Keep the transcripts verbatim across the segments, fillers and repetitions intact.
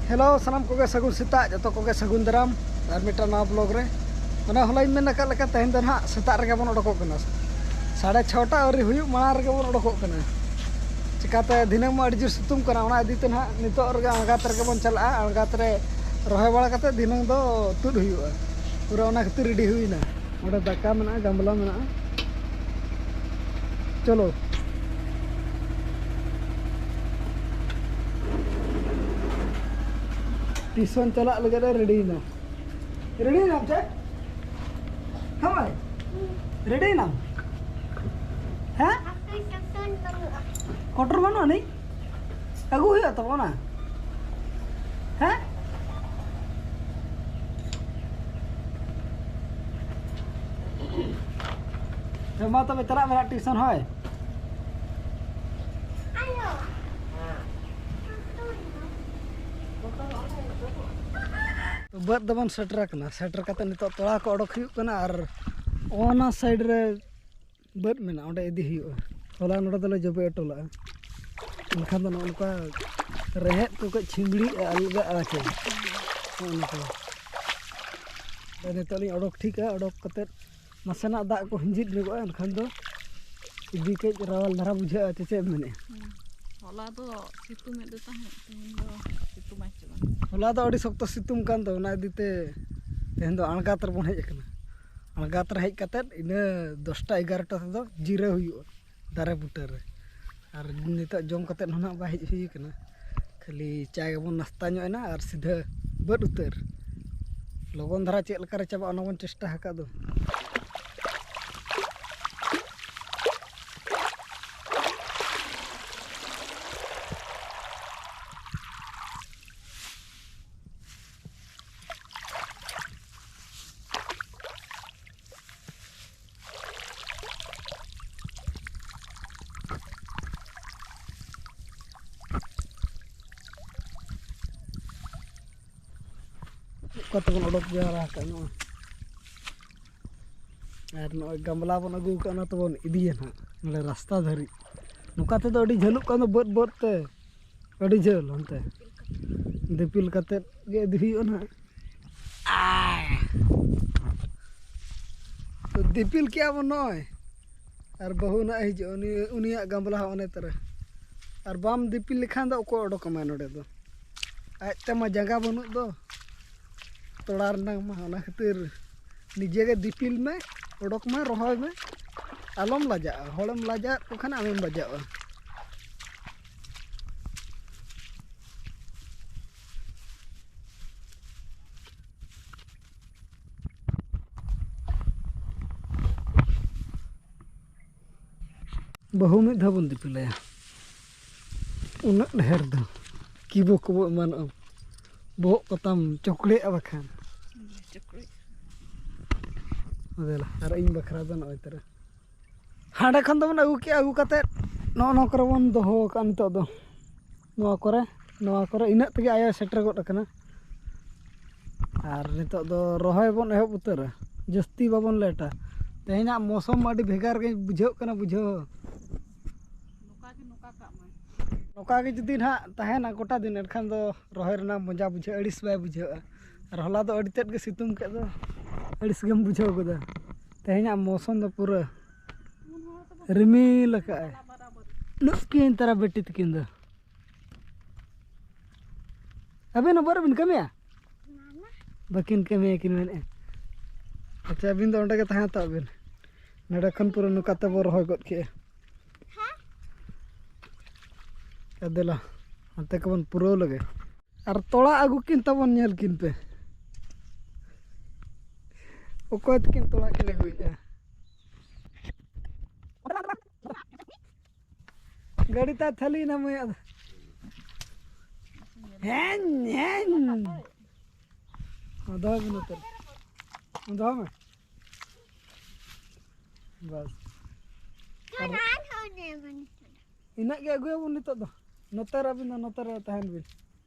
Hello, ᱥᱟᱱᱟᱢ ᱠᱚᱜᱮ ᱥᱟᱹᱜᱩᱱ ᱥᱮᱛᱟᱜ, ᱡᱚᱛᱚ ᱠᱚᱜᱮ ᱥᱟᱹᱜᱩᱱ ᱫᱟᱨᱟᱢ᱾ ᱟᱨ ᱢᱤᱫᱴᱟᱝ ᱱᱟᱣᱟ ᱵᱞᱚᱜ ᱨᱮ, ᱚᱱᱟ ᱦᱚᱞᱟᱧ ᱢᱮᱱ ᱟᱠᱟᱫ ᱞᱮᱠᱟ, ᱛᱮᱦᱮᱧ ᱫᱚ ᱱᱟᱦᱟᱜ ᱥᱮᱛᱟᱜ ᱨᱮᱜᱮ ᱵᱚᱱ ᱚᱰᱚᱠᱚᱜ ᱠᱟᱱᱟ᱾ ᱥᱟᱲᱮ ᱪᱷᱚᱴᱟ ᱟᱹᱣᱨᱤ ᱦᱩᱭᱩᱜ ᱢᱟᱲᱟᱝ ᱨᱮᱜᱮ ᱵᱚᱱ ᱚᱰᱚᱠᱚᱜ ᱠᱟᱱᱟ᱾ ᱪᱤᱠᱟᱹᱛᱮ ᱫᱷᱤᱱᱟᱹᱝ ᱢᱟ ᱟᱹᱰᱤ ᱡᱳᱨ ᱥᱤᱛᱩᱝ ᱠᱟᱱᱟ, ᱚᱱᱟ ᱤᱫᱤ ᱛᱮ ᱱᱟᱦᱟᱜ ᱱᱤᱛᱚᱜ ᱨᱮᱜᱮ ᱟᱬᱜᱟᱛ ᱨᱮᱜᱮ ᱵᱚᱱ ᱪᱟᱞᱟᱜᱼᱟ᱾ ᱟᱬᱜᱟᱛ ᱨᱮ ᱨᱚᱦᱚᱭ ᱵᱟᱲᱟ ᱠᱟᱛᱮ ᱫᱷᱤᱱᱟᱹᱝ ᱫᱚ ᱛᱩᱫ ᱦᱩᱭᱩᱜᱼᱟ᱾ ᱯᱩᱨᱟᱹ ᱚᱱᱟ ᱠᱷᱟᱹᱛᱤᱨ ᱨᱮᱰᱤ ᱦᱩᱭᱱᱟ᱾ ᱚᱸᱰᱮ ᱫᱟᱠᱟ ᱢᱮᱱᱟᱜᱼᱟ, ᱜᱟᱢᱞᱟ ᱢᱮᱱᱟᱜᱼᱟ᱾ ᱪᱚᱞᱚ, ᱴᱤᱭᱩᱥᱚᱱ ᱪᱟᱞᱟᱜ ᱞᱟᱹᱜᱤᱫ ᱮ ᱨᱮᱰᱤᱭᱮᱱᱟ᱾ ᱨᱮᱰᱤᱭᱮᱱᱟᱢ ᱪᱮ? ᱦᱮᱸ ᱢᱟᱹᱭ? ᱨᱮᱰᱤᱭᱮᱱᱟᱢ? ᱦᱮᱸ? ᱠᱚᱴᱚᱨ ᱵᱟᱹᱱᱩᱜ ᱟᱹᱱᱤᱡ? ᱟᱹᱜᱩ ᱦᱩᱭᱩᱜᱼᱟ ᱛᱚ ᱚᱱᱟ᱾ ᱦᱮᱸ? ᱦᱮᱸ, ᱢᱟ ᱛᱚᱵᱮ ᱪᱟᱞᱟᱜ ᱢᱮ ᱦᱟᱸᱜ ᱴᱤᱭᱩᱥᱚᱱ, ᱦᱳᱭ᱾ ᱵᱟᱹᱫᱽ ᱫᱚᱵᱚᱱ ᱥᱮᱴᱮᱨ ᱟᱠᱟᱱᱟ᱾ ᱥᱮᱴᱮᱨ ᱠᱟᱛᱮ ᱱᱤᱛᱚᱜ ᱛᱚᱲᱟ ᱠᱚ ᱚᱰᱚᱠ ᱦᱩᱭᱩᱜ ᱠᱟᱱᱟ ᱟᱨ ᱚᱱᱟ ᱥᱟᱭᱤᱰ ᱨᱮ ᱵᱟᱹᱫᱽ ᱢᱮᱱᱟᱜᱼᱟ, ᱚᱸᱰᱮ ᱤᱫᱤ ᱦᱩᱭᱩᱜᱼᱟ᱾ ᱦᱚᱞᱟ ᱱᱚᱰᱮ ᱫᱚᱞᱮ ᱡᱚᱵᱮ ᱦᱚᱴᱚ ᱞᱟᱜᱼᱟ, ᱮᱱᱠᱷᱟᱱ ᱫᱚ ᱱᱚᱜᱼᱚ ᱱᱚᱝᱠᱟ ᱨᱮᱦᱮᱫ ᱠᱚ ᱠᱟᱹᱡ ᱪᱷᱤᱢᱵᱽᱲᱤᱜᱼᱟ, ᱟᱞᱜᱟᱜᱼᱟ ᱪᱮ, ᱱᱚᱜᱼᱚ ᱱᱚᱝᱠᱟ᱾ ᱟᱫᱚ ᱱᱤᱛᱚᱜ ᱞᱤᱧ ᱚᱰᱚᱠ ᱴᱷᱤᱠᱟ, ᱚᱰᱚᱠ ᱠᱟᱛᱮᱫ ᱱᱟᱥᱮᱱᱟᱜ ᱫᱟᱜ ᱠᱚ ᱦᱤᱸᱡᱤᱫ ᱧᱚᱜᱚᱜᱼᱟ, ᱮᱱᱠᱷᱟᱱ ᱫᱚ ᱤᱫᱤ ᱠᱟᱹᱡ ᱨᱟᱣᱟᱞ ᱫᱷᱟᱨᱟ ᱵᱩᱡᱷᱟᱹᱜᱼᱟ ᱪᱮ, ᱪᱮᱫ ᱮᱢ ᱢᱮᱱᱮᱫᱼᱟ? ᱦᱩᱸ᱾ ᱦᱚᱞᱟ ᱫᱚ ᱥᱤᱛᱩᱝ ᱮᱫ ᱫᱚ ᱛᱟᱦᱮᱸᱫ, ᱛᱮᱦᱮᱧ ᱫᱚ ᱥᱤᱛᱩᱝ ᱟᱭ ᱪᱮ ᱵᱟᱝ? ᱦᱚᱞᱟ ᱫᱚ ᱟᱹᱰᱤ ᱥᱚᱠᱛᱚ ᱥᱤᱛᱩᱝ ᱠᱟᱱ ᱫᱚ, ᱚᱱᱟ ᱤᱫᱤ ᱛᱮ ᱛᱮᱦᱮᱧ ᱫᱚ ᱟᱬᱜᱟᱛ ᱨᱮᱵᱚᱱ ᱦᱮᱡ ᱟᱠᱟᱱᱟ᱾ ᱟᱬᱜᱟᱛ ᱨᱮ ᱦᱮᱡ ᱠᱟᱛᱮᱫ ᱤᱱᱟᱹ ᱫᱚᱥᱴᱟ ᱮᱜᱟᱨᱚᱴᱟ ᱛᱮᱫᱚ ᱡᱤᱨᱟᱹᱣ ᱦᱩᱭᱩᱜᱼᱟ ᱫᱟᱨᱮ ᱵᱩᱴᱟᱹ ᱨᱮ᱾ ᱟᱨ ᱱᱤᱛᱚᱜ ᱡᱚᱢ ᱠᱟᱛᱮᱫ ᱦᱚᱸ ᱱᱟᱦᱟᱜ ᱵᱟᱭ ᱦᱮᱡ ᱦᱩᱭ ᱠᱟᱱᱟ, ᱠᱷᱟᱹᱞᱤ ᱪᱟ ᱜᱮᱵᱚᱱ ᱱᱟᱥᱛᱟ ᱧᱚᱜ ᱮᱱᱟ ᱟᱨ ᱥᱤᱫᱷᱟᱹ ᱵᱟᱹᱫᱽ ᱩᱛᱟᱹᱨ᱾ ᱞᱚᱜᱚᱱ ᱫᱷᱟᱨᱟ ᱪᱮᱫ ᱞᱮᱠᱟᱨᱮ ᱪᱟᱵᱟᱜᱼᱟ, ᱚᱱᱟ ᱵᱚᱱ ᱪᱮᱥᱴᱟ ᱟᱠᱟᱫ ᱫᱚ᱾ ᱚᱠᱟ ᱛᱮᱵᱚᱱ ᱚᱰᱚᱠ ᱡᱟᱣᱨᱟ ᱟᱠᱟᱫ ᱱᱚᱣᱟ? ᱟᱨ ᱱᱚᱜᱼᱚᱭ ᱜᱟᱢᱞᱟ ᱵᱚᱱ ᱟᱹᱜᱩ ᱟᱠᱟᱫ, ᱚᱱᱟ ᱛᱮᱵᱚᱱ ᱤᱫᱤᱭᱟ ᱱᱟᱦᱟᱜ ᱱᱚᱰᱮ ᱨᱟᱥᱛᱟ ᱫᱷᱟᱹᱨᱤᱡ᱾ ᱱᱚᱝᱠᱟ ᱛᱮᱫᱚ ᱟᱹᱰᱤ ᱡᱷᱟᱹᱞᱩᱜ ᱠᱟᱱ ᱫᱚ, ᱵᱟᱹᱫᱽ ᱵᱟᱹᱫᱽ ᱛᱮ ᱟᱹᱰᱤ ᱡᱷᱟᱹᱞ ᱦᱟᱱᱛᱮ᱾ ᱫᱤᱯᱤᱞ ᱠᱟᱛᱮᱫ ᱜᱮ ᱤᱫᱤ ᱦᱩᱭᱩᱜᱼᱟ ᱱᱟᱦᱟᱜ᱾ ᱛᱚ ᱫᱤᱯᱤᱞ ᱠᱮᱜᱼᱟ ᱵᱚᱱ ᱱᱚᱜᱼᱚᱭ, ᱟᱨ ᱵᱟᱹᱦᱩ ᱱᱟᱜ ᱦᱤᱡᱩᱜᱼᱟ, ᱩᱱᱤ, ᱩᱱᱤᱭᱟᱜ ᱜᱟᱢᱞᱟ ᱦᱚᱸ ᱚᱱᱮ ᱛᱟᱨᱟ᱾ ᱟᱨ ᱵᱟᱢ ᱫᱤᱯᱤᱞ ᱞᱮᱠᱷᱟᱱ ᱫᱚ ᱚᱠᱚᱭ ᱚᱰᱚᱠ ᱟᱢᱟᱭ ᱱᱚᱰᱮ ᱫᱚ? ᱟᱡ ᱛᱮᱢᱟ ᱡᱟᱸᱜᱟ ᱵᱟᱹᱱᱩᱜ ᱫᱚ ᱛᱚᱲᱟ ᱨᱮᱱᱟᱝ ᱢᱟ᱾ ᱚᱱᱟ ᱠᱷᱟᱹᱛᱤᱨ ᱱᱤᱡᱮ ᱜᱮ ᱫᱤᱯᱤᱞ ᱢᱮ, ᱚᱰᱚᱠ ᱢᱮ, ᱨᱚᱦᱚᱭ ᱢᱮ, ᱟᱞᱚᱢ ᱞᱟᱡᱟᱜᱼᱟ᱾ ᱦᱚᱲᱮᱢ ᱞᱟᱡᱟᱜ ᱠᱚ ᱠᱷᱟᱱ ᱟᱢᱮᱢ ᱵᱟᱡᱟᱜᱼᱟ᱾ ᱵᱟᱹᱦᱩ ᱢᱤᱫ ᱫᱷᱟᱣ ᱵᱚᱱ ᱫᱤᱯᱤᱞᱟᱭᱟ᱾ ᱩᱱᱟᱹᱜ ᱰᱷᱮᱨ ᱫᱚ ᱠᱤᱵᱚ ᱠᱚᱵᱚ ᱮᱢᱟᱱᱚᱜᱼᱟ, ᱵᱚᱦᱚᱜ ᱠᱚᱛᱟᱢ ᱪᱚᱠᱞᱮᱜᱼᱟ ᱵᱟᱠᱷᱟᱱ᱾ ᱟᱫᱚ ᱟᱨ ᱤᱧ ᱵᱟᱠᱷᱨᱟ ᱫᱚ ᱱᱚᱜᱼᱚᱭ ᱛᱟᱨᱟ᱾ ᱦᱟᱸᱰᱮ ᱠᱷᱚᱱ ᱫᱚᱵᱚᱱ ᱟᱹᱜᱩ ᱠᱮᱜᱼᱟ, ᱟᱹᱜᱩ ᱠᱟᱛᱮᱫ ᱱᱚᱜᱼᱚ ᱱᱚᱣᱟ ᱠᱚᱨᱮ ᱵᱚᱱ ᱫᱚᱦᱚ ᱟᱠᱟᱫᱼᱟ ᱱᱤᱛᱚᱜ ᱫᱚ᱾ ᱱᱚᱣᱟ ᱠᱚᱨᱮ, ᱱᱚᱣᱟ ᱠᱚᱨᱮ ᱤᱱᱟᱹᱜ ᱛᱮᱜᱮ ᱟᱭᱳ ᱥᱮᱴᱮᱨ ᱜᱚᱫ ᱟᱠᱟᱱᱟ᱾ ᱟᱨ ᱱᱤᱛᱚᱜ ᱫᱚ ᱨᱚᱦᱚᱭ ᱵᱚᱱ ᱮᱦᱚᱵ ᱩᱛᱟᱹᱨᱟ, ᱡᱟᱹᱥᱛᱤ ᱵᱟᱵᱚᱱ ᱞᱮᱴᱟ᱾ ᱛᱮᱦᱮᱧᱟᱜ ᱢᱳᱥᱚᱢ ᱟᱹᱰᱤ ᱵᱷᱮᱜᱟᱨ ᱜᱮ ᱵᱩᱡᱷᱟᱹᱜ ᱠᱟᱱᱟ ᱵᱩᱡᱷᱟᱹᱣ᱾ ᱱᱚᱝᱠᱟ ᱜᱮ ᱡᱩᱫᱤ ᱱᱟᱦᱟᱜ ᱛᱟᱦᱮᱱᱟ ᱜᱚᱴᱟ ᱫᱤᱱ, ᱮᱱᱠᱷᱟᱱ ᱫᱚ ᱨᱚᱦᱚᱭ ᱨᱮᱱᱟᱜ ᱢᱚᱡᱟ ᱵᱩᱡᱷᱟᱹᱜᱼᱟ, ᱟᱹᱲᱤᱥ ᱵᱟᱭ ᱵᱩᱡᱷᱟᱹᱜᱼᱟ᱾ ᱟᱨ ᱦᱚᱞᱟ ᱫᱚ ᱟᱹᱰᱤ ᱛᱮᱫ ᱜᱮ ᱥᱤᱛᱩᱝ ᱠᱮᱫ ᱫᱚ, ᱟᱹᱲᱤᱥ ᱜᱮᱢ ᱵᱩᱡᱷᱟᱹᱣ ᱜᱚᱫᱟ᱾ ᱛᱮᱦᱮᱧᱟᱜ ᱢᱳᱥᱚᱢ ᱫᱚ ᱯᱩᱨᱟᱹ ᱨᱤᱢᱤᱞ ᱟᱠᱟᱫᱼᱟᱭ᱾ ᱱᱩᱠᱤᱱ ᱛᱟᱨᱟ ᱵᱤᱴᱤ ᱛᱟᱹᱠᱤᱱ ᱫᱚ, ᱟᱹᱵᱤᱱ ᱦᱚᱸ ᱵᱚᱨᱮ ᱵᱤᱱ ᱠᱟᱹᱢᱤᱭᱟ? ᱵᱟᱹᱠᱤᱱ ᱠᱟᱹᱢᱤᱭᱟ ᱠᱤᱱ ᱢᱮᱱᱮᱫᱼᱟ᱾ ᱟᱪᱪᱷᱟ, ᱟᱹᱵᱤᱱ ᱫᱚ ᱚᱸᱰᱮ ᱜᱮ ᱛᱟᱦᱮᱸ ᱦᱟᱛᱟᱲ ᱵᱤᱱ᱾ ᱱᱚᱰᱮ ᱠᱷᱚᱱ ᱯᱩᱨᱟᱹ ᱱᱚᱝᱠᱟ ᱛᱮᱵᱚ ᱨᱚᱦᱚᱭ ᱜᱚᱫ ᱠᱮᱜᱼᱟ᱾ ᱟᱨ ᱫᱮᱞᱟ, ᱦᱟᱱᱛᱮ ᱠᱚᱵᱚᱱ ᱯᱩᱨᱟᱹᱣ ᱞᱮᱜᱮ᱾ ᱟᱨ ᱛᱚᱲᱟ ᱟᱹᱜᱩ ᱠᱤᱱ ᱛᱟᱵᱚᱱ ᱧᱮᱞ ᱠᱤᱱ ᱯᱮ᱾ ᱚᱠᱚᱭ ᱛᱟᱹᱠᱤᱱ ᱛᱚᱲᱟ ᱠᱤᱱ ᱟᱹᱜᱩᱭᱮᱫᱼᱟ? ᱜᱟᱹᱰᱤ ᱛᱟᱭ ᱛᱷᱟᱹᱞᱤᱭᱮᱱᱟ ᱢᱟᱹᱭᱟᱜ ᱫᱚ᱾ ᱦᱮᱸ, ᱦᱮᱸ᱾ ᱫᱚᱦᱚᱭ ᱢᱮ ᱱᱚᱛᱮ ᱨᱮ᱾ ᱫᱚᱦᱚᱭ ᱢᱮ᱾ ᱵᱟᱥ᱾ ᱟᱨ ᱤᱱᱟᱹᱜ ᱜᱮ ᱟᱹᱜᱩᱭᱟᱵᱚᱱ ᱱᱤᱛᱚᱜ ᱫᱚ᱾ ᱱᱚᱛᱮ ᱨᱮ ᱟᱹᱵᱤᱱ ᱫᱚ ᱱᱚᱛᱮ ᱨᱮ ᱛᱟᱦᱮᱱ ᱵᱤᱱ᱾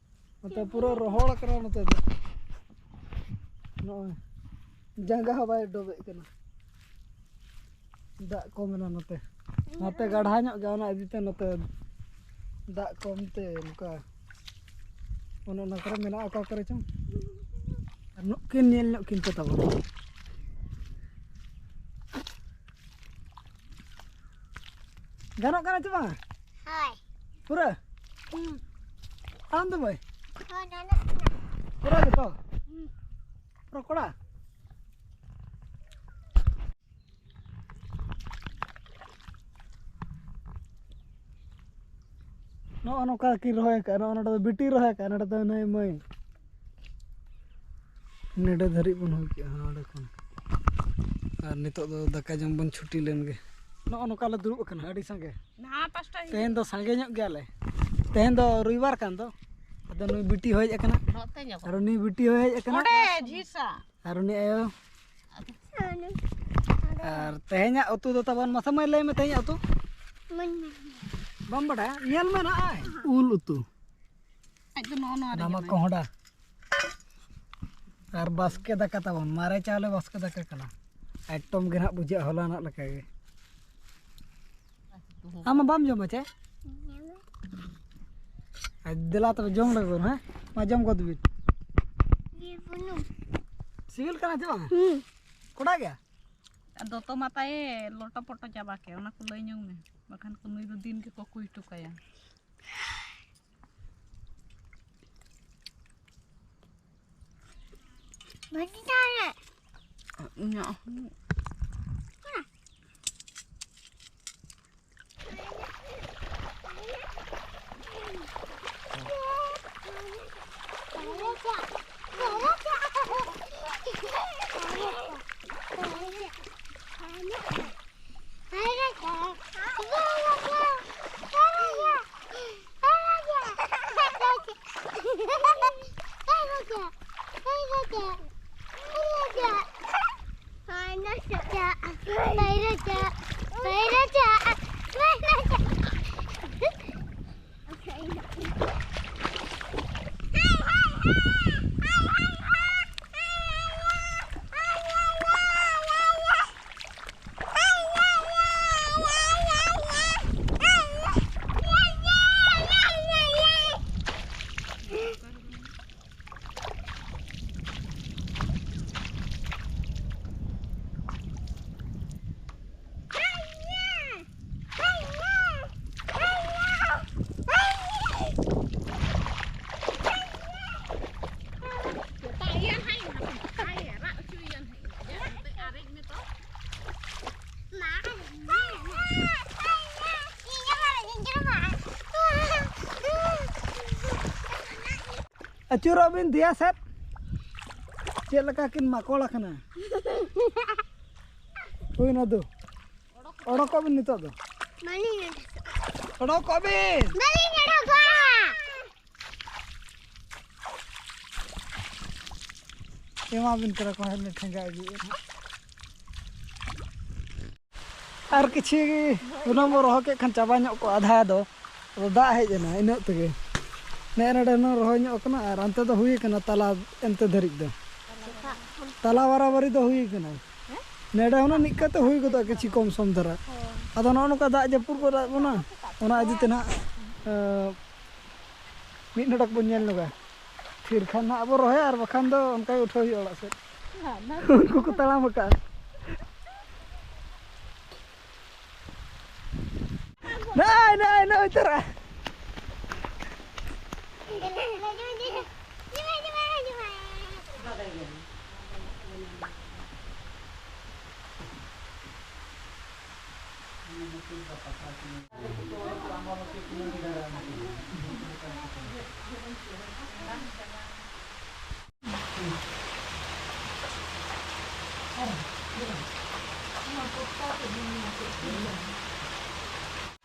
ᱱᱚᱛᱮ ᱯᱩᱨᱟᱹ ᱨᱚᱦᱚᱲ ᱠᱟᱱᱟ ᱱᱚᱛᱮ ᱫᱚ᱾ ᱱᱚᱜᱼᱚᱭ ᱡᱟᱸᱜᱟ ᱦᱚᱸ ᱵᱟᱭ ᱰᱚᱵᱮᱜ ᱠᱟᱱᱟ᱾ ᱫᱟᱜ ᱠᱚᱢ ᱮᱱᱟ ᱱᱚᱛᱮ᱾ ᱱᱚᱛᱮ ᱜᱟᱲᱦᱟ ᱧᱚᱜ ᱜᱮᱭᱟ, ᱚᱱᱟ ᱤᱫᱤ ᱛᱮ ᱱᱚᱛᱮ ᱫᱟᱜ ᱠᱚᱢ ᱛᱮ ᱱᱚᱝᱠᱟ᱾ ᱚᱱᱮ ᱚᱱᱟ ᱠᱚᱨᱮ ᱢᱮᱱᱟᱜᱼᱟ, ᱚᱠᱟ ᱠᱚᱨᱮ ᱪᱚᱝ᱾ ᱟᱨ ᱱᱩᱠᱤᱱ ᱧᱮᱞ ᱧᱚᱜ ᱠᱤᱱ ᱯᱮ ᱛᱟᱵᱚᱱ᱾ ᱜᱟᱱᱚᱜ ᱠᱟᱱᱟ ᱪᱮ ᱵᱟᱝ? ᱦᱳᱭ᱾ ᱯᱩᱨᱟᱹ? ᱦᱩᱸ᱾ ᱟᱢ ᱫᱚ ᱢᱟᱹᱭ? ᱦᱳᱭ, ᱜᱟᱱᱚᱜ ᱠᱟᱱᱟ᱾ ᱯᱩᱨᱟᱹ ᱜᱮᱛᱚ? ᱦᱩᱸ᱾ ᱯᱩᱨᱟᱹ ᱠᱚᱲᱟ? ᱱᱚᱜᱼᱚ ᱱᱚᱝᱠᱟ ᱠᱤᱱ ᱨᱚᱦᱚᱭ ᱟᱠᱟᱫᱼᱟ᱾ ᱱᱚᱜᱼᱚ ᱱᱚᱰᱮ ᱫᱚ ᱵᱤᱴᱤ ᱨᱚᱦᱚᱭ ᱟᱠᱟᱫᱼᱟ, ᱱᱚᱰᱮ ᱫᱚ ᱱᱩᱭ ᱢᱟᱹᱭ᱾ ᱱᱚᱰᱮ ᱫᱷᱟᱹᱨᱤᱡ ᱵᱚᱱ ᱦᱩᱭ ᱠᱮᱜᱼᱟ, ᱱᱚᱰᱮ ᱠᱷᱚᱱ᱾ ᱟᱨ ᱱᱤᱛᱚᱜ ᱫᱚ ᱫᱟᱠᱟ ᱡᱚᱢ ᱵᱚᱱ ᱪᱷᱩᱴᱤ ᱞᱮᱱ ᱜᱮ᱾ ᱱᱚᱜᱼᱚ ᱱᱚᱝᱠᱟ ᱞᱮ ᱫᱩᱲᱩᱵ ᱟᱠᱟᱱᱟ, ᱟᱹᱰᱤ ᱥᱟᱸᱜᱮ᱾ ᱱᱟᱦᱟ ᱯᱟᱥᱴᱟ ᱦᱤᱡᱩᱜ᱾ ᱛᱮᱦᱮᱧ ᱫᱚ ᱥᱟᱸᱜᱮ ᱧᱚᱜ ᱜᱮᱭᱟᱞᱮ᱾ ᱛᱮᱦᱮᱧ ᱫᱚ ᱨᱚᱵᱤᱵᱟᱨ ᱠᱟᱱ ᱫᱚ᱾ ᱟᱫᱚ ᱱᱩᱭ ᱵᱤᱴᱤ ᱦᱚᱸ ᱦᱮᱡ ᱟᱠᱟᱱᱟ᱾ ᱱᱚᱛᱮ ᱧᱚᱜ᱾ ᱟᱨ ᱩᱱᱤ ᱵᱤᱴᱤ ᱦᱚᱸ ᱦᱮᱡ ᱟᱠᱟᱱᱟ᱾ ᱚᱸᱰᱮ ᱡᱷᱤᱥᱟ᱾ ᱟᱨ ᱩᱱᱤ ᱟᱭᱳ᱾ ᱟᱨ ᱛᱮᱦᱮᱧᱟᱜ ᱩᱛᱩ ᱫᱚ ᱛᱟᱵᱚᱱ, ᱢᱟᱥᱮ ᱢᱟᱹᱭ ᱞᱟᱹᱭ ᱢᱮ, ᱛᱮᱦᱮᱧᱟᱜ ᱩᱛᱩ? ᱵᱟᱹᱧ ᱵᱟᱲᱟᱭᱟ᱾ ᱵᱟᱢ ᱵᱟᱰᱟᱭᱟ? ᱧᱮᱞ ᱢᱮ ᱱᱟᱜᱼᱟᱭ, ᱩᱞ ᱩᱛᱩ᱾ ᱟᱡ ᱫᱚ ᱱᱚᱜᱼᱚ ᱱᱚᱣᱟ ᱨᱮᱜᱮ ᱱᱟᱢᱟ ᱢᱮᱱᱟᱭᱟ᱾ ᱠᱚᱦᱰᱟ᱾ ᱟᱨ ᱵᱟᱥᱠᱮ ᱫᱟᱠᱟ ᱛᱟᱵᱚᱱ, ᱢᱟᱨᱮ ᱪᱟᱣᱞᱮ ᱵᱟᱥᱠᱮ ᱫᱟᱠᱟ ᱠᱟᱱᱟ᱾ ᱮᱠᱫᱚᱢ ᱜᱮ ᱱᱟᱦᱟᱜ ᱵᱩᱡᱷᱟᱹᱜᱼᱟ ᱦᱚᱞᱟᱱᱟᱜ ᱞᱮᱠᱟ ᱜᱮ᱾ ᱟᱢ ᱢᱟ ᱵᱟᱢ ᱡᱚᱢᱟ ᱪᱮ? ᱟᱨ ᱫᱮᱞᱟ ᱛᱚᱵᱮ ᱡᱚᱢ ᱞᱮᱜᱮ ᱵᱚᱱ, ᱦᱮᱸ? ᱢᱟ ᱡᱚᱢ ᱜᱚᱫ ᱵᱤᱱ᱾ ᱤᱭᱟᱹ ᱵᱩᱱᱩᱢ᱾ ᱥᱤᱵᱤᱞ ᱠᱟᱱᱟ ᱪᱮ ᱵᱟᱝ? ᱦᱩᱸ᱾ ᱠᱚᱲᱟ ᱜᱮᱭᱟ? ᱟᱨ ᱫᱚᱛᱚ ᱢᱟ ᱛᱟᱭᱮ ᱞᱚᱴᱚ ᱯᱚᱴᱚ ᱪᱟᱵᱟ ᱠᱮᱫ, ᱚᱱᱟ ᱠᱚ ᱞᱟᱹᱭ ᱧᱚᱝ ᱢᱮ, ᱵᱟᱠᱷᱟᱱ ᱠᱚ ᱱᱩᱭ ᱫᱚ ᱫᱤᱱ ᱜᱮᱠᱚ ᱠᱩᱭ ᱦᱚᱴᱚ ᱠᱟᱭᱟ᱾ ᱵᱷᱟᱹᱡᱤ ᱛᱟᱦᱞᱮ᱾ ᱤᱧᱟᱹᱜ ᱦᱚᱸ᱾ ᱟᱹᱪᱩᱨᱚᱜ ᱵᱤᱱ ᱫᱮᱭᱟ ᱥᱮᱫ᱾ ᱪᱮᱫ ᱞᱮᱠᱟ ᱠᱤᱱ ᱢᱟᱠᱚᱲ ᱟᱠᱟᱱᱟ᱾ ᱦᱩᱭᱱᱟ ᱫᱩ᱾ ᱚᱰᱚᱠᱚᱜ ᱵᱤᱱ ᱱᱤᱛᱚᱜ ᱫᱚ᱾ ᱵᱟᱹᱞᱤᱧ ᱚᱰᱚᱠᱚᱜᱼᱟ᱾ ᱚᱰᱚᱠᱚᱜ ᱵᱤᱱ᱾ ᱵᱟᱹᱞᱤᱧ ᱚᱰᱚᱠᱚᱜᱼᱟ᱾ ᱮᱢᱟ ᱵᱤᱱ ᱠᱟᱱᱟ ᱠᱚ ᱦᱟᱱᱮ ᱴᱷᱮᱸᱜᱟ ᱟᱹᱜᱩᱭᱮᱫ᱾ ᱟᱨ ᱠᱤᱪᱷᱤ ᱦᱩᱱᱟᱹᱝ ᱵᱚ ᱨᱚᱦᱚᱭ ᱠᱮᱫ ᱠᱷᱟᱱ ᱪᱟᱵᱟ ᱧᱚᱜ ᱠᱚᱜᱼᱟ ᱟᱫᱷᱟ ᱫᱚ᱾ ᱟᱫᱚ ᱫᱟᱜ ᱦᱮᱡ ᱮᱱᱟ ᱤᱱᱟᱹᱜ ᱛᱮᱜᱮ᱾ ᱱᱮᱜᱼᱮ ᱱᱚᱰᱮ ᱦᱩᱱᱟᱹᱝ ᱨᱚᱦᱚᱭ ᱧᱚᱜ ᱠᱟᱱᱟ ᱟᱨ ᱚᱱᱛᱮ ᱫᱚ ᱦᱩᱭ ᱠᱟᱱᱟ ᱛᱟᱞᱟ ᱮᱱᱛᱮ ᱫᱷᱟᱹᱨᱤᱡ ᱫᱚ᱾ ᱛᱟᱞᱟ ᱵᱟᱨᱟᱵᱟᱨᱤ ᱫᱚ ᱦᱩᱭ ᱠᱟᱱᱟ᱾ ᱱᱮᱰᱮ ᱦᱩᱱᱟᱹᱝ ᱱᱤᱝᱠᱟᱹᱛᱮ ᱦᱩᱭ ᱜᱚᱫᱚᱜᱼᱟ ᱠᱤᱪᱷᱤ ᱠᱚᱢ ᱥᱚᱢ ᱫᱷᱟᱨᱟ᱾ ᱟᱫᱚ ᱱᱚᱜᱼᱚ ᱱᱚᱝᱠᱟ ᱫᱟᱜ ᱡᱟᱹᱯᱩᱫ ᱜᱚᱫ ᱟᱫ ᱵᱚᱱᱟ, ᱚᱱᱟ ᱤᱫᱤ ᱛᱮ ᱱᱟᱦᱟᱜ, ᱮᱸ, ᱢᱤᱫ ᱱᱚᱰᱚᱠ ᱵᱚᱱ ᱧᱮᱞ ᱧᱚᱜᱟ᱾ ᱛᱷᱤᱨ ᱠᱷᱟᱱ ᱱᱟᱦᱟᱜ ᱟᱵᱚ ᱨᱚᱦᱚᱭᱟ ᱟᱨ ᱵᱟᱠᱷᱟᱱ ᱫᱚ ᱚᱱᱠᱟ ᱜᱮ ᱩᱴᱷᱟᱹᱣ ᱦᱩᱭᱩᱜᱼᱟ ᱚᱲᱟᱜ ᱥᱮᱫ᱾ ᱩᱱᱠᱩ ᱠᱚ ᱛᱟᱲᱟᱢ ᱟᱠᱟᱫᱼᱟ᱾ ᱱᱟᱭ, ᱱᱟᱭ, ᱱᱟᱭ, ᱩᱛᱟᱹᱨᱟ᱾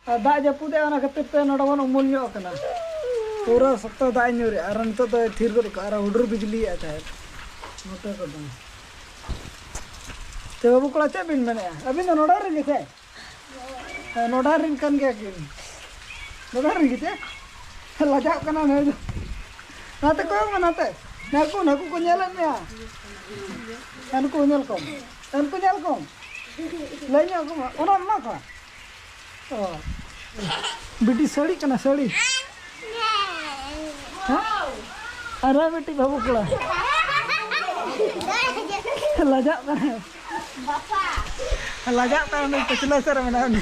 ᱟᱨ ᱫᱟᱜ ᱡᱟᱹᱯᱩᱫ ᱮ, ᱚᱱᱟ ᱠᱷᱟᱹᱛᱤᱨ ᱛᱮ ᱱᱚᱰᱮ ᱵᱚᱱ ᱩᱢᱩᱞ ᱧᱚᱜ ᱟᱠᱟᱱᱟ᱾ ᱯᱩᱨᱟᱹ ᱥᱚᱠᱛᱚ ᱫᱟᱜ ᱮ ᱧᱩᱨᱮᱜᱼᱟ ᱟᱨ ᱱᱤᱛᱚᱜ ᱫᱚᱭ ᱛᱷᱤᱨ ᱜᱚᱫ ᱠᱟᱜᱼᱟ ᱟᱨ ᱦᱩᱰᱩᱨ ᱵᱤᱡᱽᱞᱤᱭᱮᱫᱼᱟ ᱛᱟᱦᱮᱸᱫ ᱱᱚᱛᱮ ᱠᱚᱫᱚ᱾ ᱪᱮ ᱵᱟᱹᱵᱩ ᱠᱚᱲᱟ, ᱪᱮᱫ ᱵᱤᱱ ᱢᱮᱱᱮᱫᱼᱟ? ᱟᱹᱵᱤᱱ ᱫᱚ ᱱᱚᱰᱮ ᱨᱮᱱ ᱜᱮ ᱥᱮ? ᱦᱮᱸ, ᱱᱚᱰᱮ ᱨᱮᱱ ᱠᱟᱱ ᱜᱮᱭᱟ ᱠᱤᱱ᱾ ᱱᱚᱰᱮ ᱨᱮᱱ ᱜᱮ ᱪᱮ? ᱞᱟᱡᱟᱜ ᱠᱟᱱᱟ ᱱᱩᱭ ᱫᱚ᱾ ᱱᱟᱛᱮ ᱠᱚᱭᱚᱜ ᱢᱮ, ᱱᱟᱛᱮ᱾ ᱱᱟᱹᱠᱩ, ᱱᱟᱹᱠᱩ ᱠᱚ ᱧᱮᱞᱮᱫ ᱢᱮᱭᱟ᱾ ᱱᱟᱹᱠᱩ ᱧᱮᱞ ᱠᱚᱢ᱾ ᱱᱟᱹᱠᱩ ᱧᱮᱞ ᱠᱚᱢ᱾ ᱞᱟᱹᱭ ᱧᱚᱜ ᱠᱚᱢ᱾ ᱚᱱᱟ ᱮᱢᱟ ᱠᱚᱣᱟ᱾ ᱚ᱾ ᱵᱤᱴᱤ ᱥᱟᱹᱲᱤ ᱠᱟᱱᱟ, ᱥᱟᱹᱲᱤ᱾ ᱦᱮᱸ? ᱟᱨ ᱵᱤᱴᱤ ᱵᱟᱹᱵᱩ ᱠᱚᱲᱟ᱾ ᱞᱟᱡᱟᱜ ᱠᱟᱱᱟᱭ᱾ ᱞᱟᱡᱟᱜ ᱠᱟᱱᱟ ᱩᱱᱤ, ᱯᱟᱹᱪᱷᱞᱟᱹ ᱥᱮᱫ ᱨᱮ ᱢᱮᱱᱟᱭᱟ ᱩᱱᱤ᱾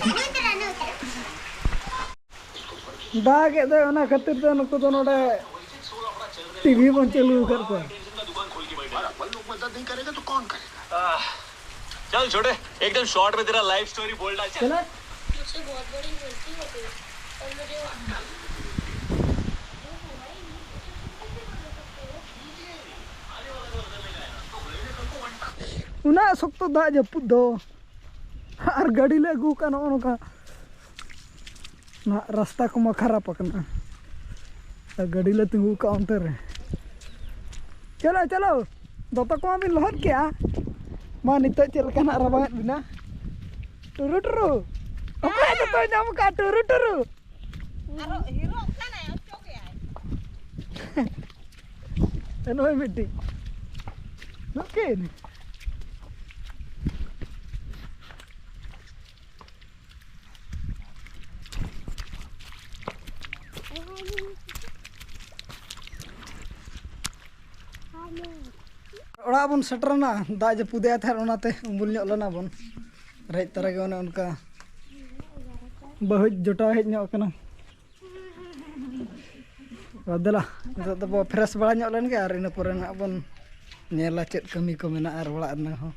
ᱫᱟᱜᱮᱫ ᱫᱚᱭ, ᱚᱱᱟ ᱠᱷᱟᱹᱛᱤᱨ ᱛᱮ ᱱᱩᱠᱩ ᱫᱚ ᱱᱚᱰᱮ ᱴᱤᱵᱷᱤ ᱵᱚᱱ ᱪᱟᱹᱞᱩ ᱟᱠᱟᱫ ᱠᱚᱣᱟ᱾ चल छोटे, एकदम शॉर्ट में तेरा लाइफ स्टोरी बोल डाल, चल। चला। मुझसे बहुत बड़ी गलती हो गई। और मुझे ᱩᱱᱟᱹᱜ ᱥᱚᱠᱛᱚ ᱫᱟᱜ ᱡᱟᱹᱯᱩᱫ ᱫᱚ᱾ ᱟᱨ ᱜᱟᱹᱰᱤ ᱞᱮ ᱟᱹᱜᱩ ᱟᱠᱟᱫ ᱱᱚᱜᱼᱚ ᱱᱚᱝᱠᱟ᱾ ᱱᱟᱦᱟᱜ ᱨᱟᱥᱛᱟ ᱠᱚᱢᱟ ᱠᱷᱟᱨᱟᱯ ᱟᱠᱟᱱᱟ᱾ ᱟᱨ ᱜᱟᱹᱰᱤ ᱞᱮ ᱛᱤᱸᱜᱩ ᱟᱠᱟᱫ ᱚᱱᱛᱮ ᱨᱮ᱾ ᱪᱚᱞᱚ, ᱪᱚᱞᱚ᱾ ᱫᱚᱛᱚ ᱠᱚᱢᱟ ᱵᱤᱱ ᱞᱚᱦᱚᱫ ᱠᱮᱜᱼᱟ᱾ ᱢᱟ ᱱᱤᱛᱚᱜ ᱪᱮᱫ ᱞᱮᱠᱟ ᱱᱟᱦᱟᱜ ᱨᱟᱵᱟᱝ ᱮᱫ ᱵᱤᱱᱟ? ᱴᱩᱨᱩ ᱴᱩᱨᱩ᱾ ᱚᱠᱚᱭ ᱫᱚᱛᱚᱭ ᱧᱟᱢ ᱟᱠᱟᱫ? ᱴᱩᱨᱩ ᱴᱩᱨᱩ᱾ ᱟᱨᱚ ᱦᱤᱨᱚᱜ ᱠᱟᱱᱟᱭ, ᱚᱪᱚᱜᱮᱜᱼᱟᱭ᱾ ᱱᱚᱜᱼᱚᱭ ᱢᱤᱫᱴᱤᱡ᱾ ᱱᱩᱠᱤᱱ᱾ ᱚᱲᱟᱜ ᱵᱚᱱ ᱥᱮᱴᱮᱨᱮᱱᱟ, ᱫᱟᱜ ᱡᱟᱹᱯᱩᱫᱮᱜᱼᱟ ᱛᱟᱦᱮᱸᱫ, ᱚᱱᱟᱛᱮ ᱩᱢᱩᱞ ᱧᱚᱜ ᱞᱮᱱᱟ ᱵᱚᱱ᱾ ᱟᱨ ᱦᱮᱡ ᱛᱚᱨᱟ ᱜᱮ ᱚᱱᱮ ᱚᱱᱠᱟ ᱵᱟᱹᱦᱩᱡ ᱡᱚᱴᱟᱣ ᱦᱮᱡ ᱧᱚᱜ ᱠᱟᱱᱟ᱾ ᱟᱨ ᱫᱮᱞᱟ, ᱱᱤᱛᱚᱜ ᱫᱚᱵᱚ ᱯᱷᱨᱮᱥ ᱵᱟᱲᱟ ᱧᱚᱜ ᱞᱮᱱ ᱜᱮ, ᱟᱨ ᱤᱱᱟᱹ ᱯᱚᱨᱮ ᱱᱟᱦᱟᱜ ᱵᱚᱱ ᱧᱮᱞᱟ ᱪᱮᱫ ᱠᱟᱹᱢᱤ ᱠᱚ ᱢᱮᱱᱟᱜᱼᱟ ᱟᱨ ᱚᱲᱟᱜ ᱨᱮᱱᱟᱜ ᱦᱚᱸ᱾